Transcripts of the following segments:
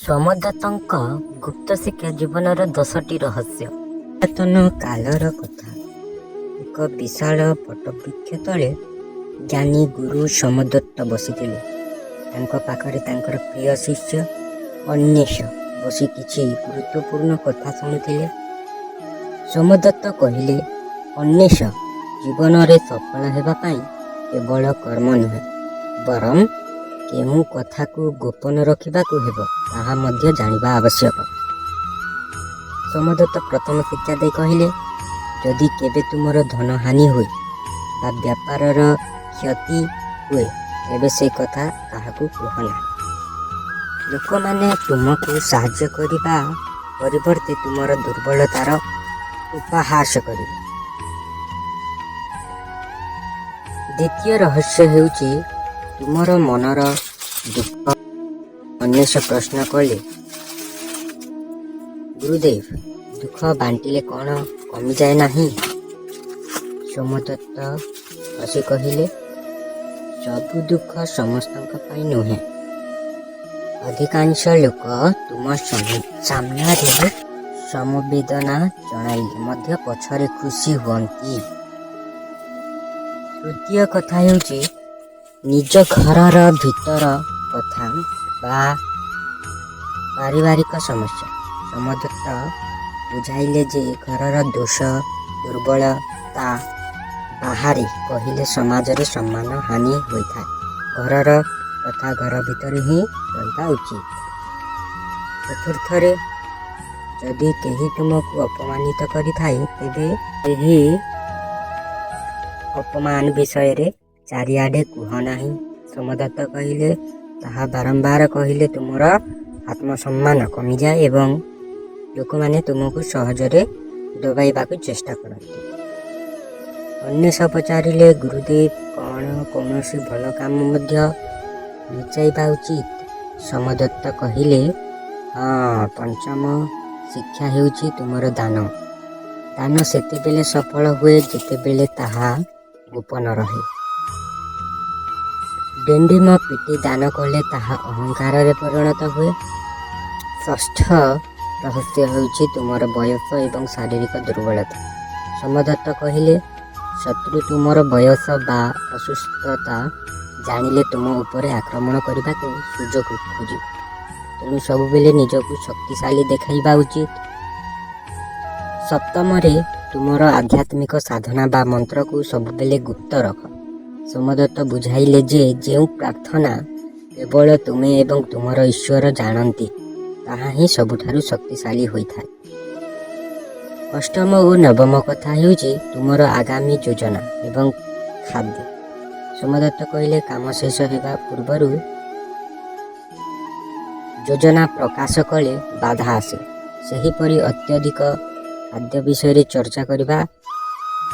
ସୋମଦତ୍ତଙ୍କ ଗୁପ୍ତ ଶିକ୍ଷା, ଜୀବନର 10ଟି ରହସ୍ୟ। ପୁରାତନ କାଳର କଥା। ଏକ ବିଶାଳ ବଟବୃକ୍ଷ ତଳେ ଜ୍ଞାନୀ ଗୁରୁ ସୋମଦତ୍ତ ବସିଥିଲେ। ତାଙ୍କ ପାଖରେ ତାଙ୍କର ପ୍ରିୟ ଶିଷ୍ୟ ଅନ୍ୱେଷ ବସି କିଛି ଗୁରୁତ୍ୱପୂର୍ଣ୍ଣ କଥା ଶୁଣୁଥିଲେ। ସୋମଦତ୍ତ କହିଲେ, "ଅନ୍ୱେଷ, ଜୀବନରେ ସଫଳ ହେବା ପାଇଁ କେବଳ କର୍ମ ନୁହେଁ, ବରଂ କେଉଁ କଥାକୁ ଗୋପନ ରଖିବାକୁ ହେବ, ତାହା ମଧ୍ୟ ଜାଣିବା ଆବଶ୍ୟକ।" ସୋମଦତ୍ତ ପ୍ରଥମ ଶିକ୍ଷା ଦେଇ କହିଲେ, "ଯଦି କେବେ ତୁମର ଧନ ହାନି ହୁଏ ବା ବ୍ୟାପାରର କ୍ଷତି ହୁଏ, ତେବେ ସେ କଥା କାହାକୁ କୁହ ନାହିଁ। ଲୋକମାନେ ତୁମକୁ ସାହାଯ୍ୟ କରିବା ପରିବର୍ତ୍ତେ ତୁମର ଦୁର୍ବଳତାର ଉପହାସ କରିବେ। ଦ୍ୱିତୀୟ ରହସ୍ୟ ହେଉଛି ତୁମର ମନର ଦୁଃଖ।" ଅନ୍ୱେଷ ପ୍ରଶ୍ନ କଲେ, "ଗୁରୁଦେବ, ଦୁଃଖ ବାଣ୍ଟିଲେ କ'ଣ କମିଯାଏ ନାହିଁ?" ସୋମଦତ୍ତ ହସି କହିଲେ, "ସବୁ ଦୁଃଖ ସମସ୍ତଙ୍କ ପାଇଁ ନୁହେଁ। ଅଧିକାଂଶ ଲୋକ ତୁମ ସାମ୍ନାରେ ସମବେଦନା ଜଣାଇଲେ ମଧ୍ୟ ପଛରେ ଖୁସି ହୁଅନ୍ତି। ତୃତୀୟ କଥା ହେଉଛି ନିଜ ଘରର ଭିତର କଥା ବା ପାରିବାରିକ ସମସ୍ୟା। ସୋମଦତ୍ତ ବୁଝାଇଲେ ଯେ ଘରର ଦୋଷ, ଦୁର୍ବଳତା ବାହାରେ କହିଲେ ସମାଜରେ ସମ୍ମାନ ହାନି ହୋଇଥାଏ। ଘରର କଥା ଘର ଭିତରେ ହିଁ ରହିବା ଉଚିତ। ଚତୁର୍ଥରେ, ଯଦି କେହି ତୁମକୁ ଅପମାନିତ କରିଥାଏ, ତେବେ ଏହି ଅପମାନ ବିଷୟରେ ଚାରିଆଡ଼େ କୁହ ନାହିଁ। ସୋମଦତ୍ତ କହିଲେ, ତାହା ବାରମ୍ବାର କହିଲେ ତୁମର ଆତ୍ମସମ୍ମାନ କମିଯାଏ ଏବଂ ଲୋକମାନେ ତୁମକୁ ସହଜରେ ଦବାଇବାକୁ ଚେଷ୍ଟା କରନ୍ତି। ଅନ୍ୱେଷ ପଚାରିଲେ, "ଗୁରୁଦେବ, କ'ଣ କୌଣସି ଭଲ କାମ ମଧ୍ୟ ଲୁଚାଇବା ଉଚିତ?" ସୋମଦତ୍ତ କହିଲେ, "ହଁ। ପଞ୍ଚମ ଶିକ୍ଷା ହେଉଛି ତୁମର ଦାନ। ଦାନ ସେତେବେଳେ ସଫଳ ହୁଏ, ଯେତେବେଳେ ତାହା ଗୋପନ ରହେ। ଡିଣ୍ଡିମ ପିଟି ଦାନ କଲେ ତାହା ଅହଙ୍କାରରେ ପରିଣତ ହୁଏ। ଷଷ୍ଠ ରହସ୍ୟ ହେଉଛି ତୁମର ବୟସ ଏବଂ ଶାରୀରିକ ଦୁର୍ବଳତା। ସୋମଦତ୍ତ କହିଲେ, ଶତ୍ରୁ ତୁମର ବୟସ ବା ଅସୁସ୍ଥତା ଜାଣିଲେ ତୁମ ଉପରେ ଆକ୍ରମଣ କରିବାକୁ ସୁଯୋଗ ଖୋଜିବ। ତେଣୁ ସବୁବେଳେ ନିଜକୁ ଶକ୍ତିଶାଳୀ ଦେଖାଇବା ଉଚିତ। ସପ୍ତମରେ, ତୁମର ଆଧ୍ୟାତ୍ମିକ ସାଧନା ବା ମନ୍ତ୍ରକୁ ସବୁବେଳେ ଗୁପ୍ତ ରଖ। ସୋମଦତ୍ତ ବୁଝାଇଲେ ଯେ ଯେଉଁ ପ୍ରାର୍ଥନା କେବଳ ତୁମେ ଏବଂ ତୁମର ଈଶ୍ୱର ଜାଣନ୍ତି, ତାହା ହିଁ ସବୁଠାରୁ ଶକ୍ତିଶାଳୀ ହୋଇଥାଏ। ଅଷ୍ଟମ ଓ ନବମ କଥା ହେଉଛି ତୁମର ଆଗାମୀ ଯୋଜନା ଏବଂ ଖାଦ୍ୟ। ସୋମଦତ୍ତ କହିଲେ, କାମ ଶେଷ ହେବା ପୂର୍ବରୁ ଯୋଜନା ପ୍ରକାଶ କଲେ ବାଧା ଆସେ। ସେହିପରି ଅତ୍ୟଧିକ ଖାଦ୍ୟ ବିଷୟରେ ଚର୍ଚ୍ଚା କରିବା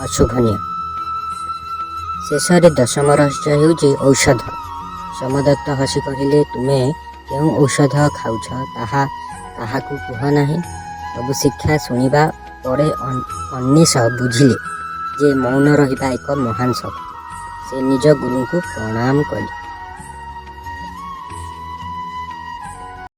ଅଶୋଭନୀୟ। ଶେଷରେ ଦଶମ ରହସ୍ୟ ହେଉଛି ଔଷଧ। ସୋମଦତ୍ତ ହସି କହିଲେ, ତୁମେ କେଉଁ ଔଷଧ ଖାଉଛ, ତାହା କାହାକୁ କୁହ ନାହିଁ। ସବୁ ଶିକ୍ଷା ଶୁଣିବା ପରେ ଅନ୍ୱେଷ ବୁଝିଲେ ଯେ ମୌନ ରହିବା ଏକ ମହାନ ଶକ୍ତି। ସେ ନିଜ ଗୁରୁଙ୍କୁ ପ୍ରଣାମ କଲେ।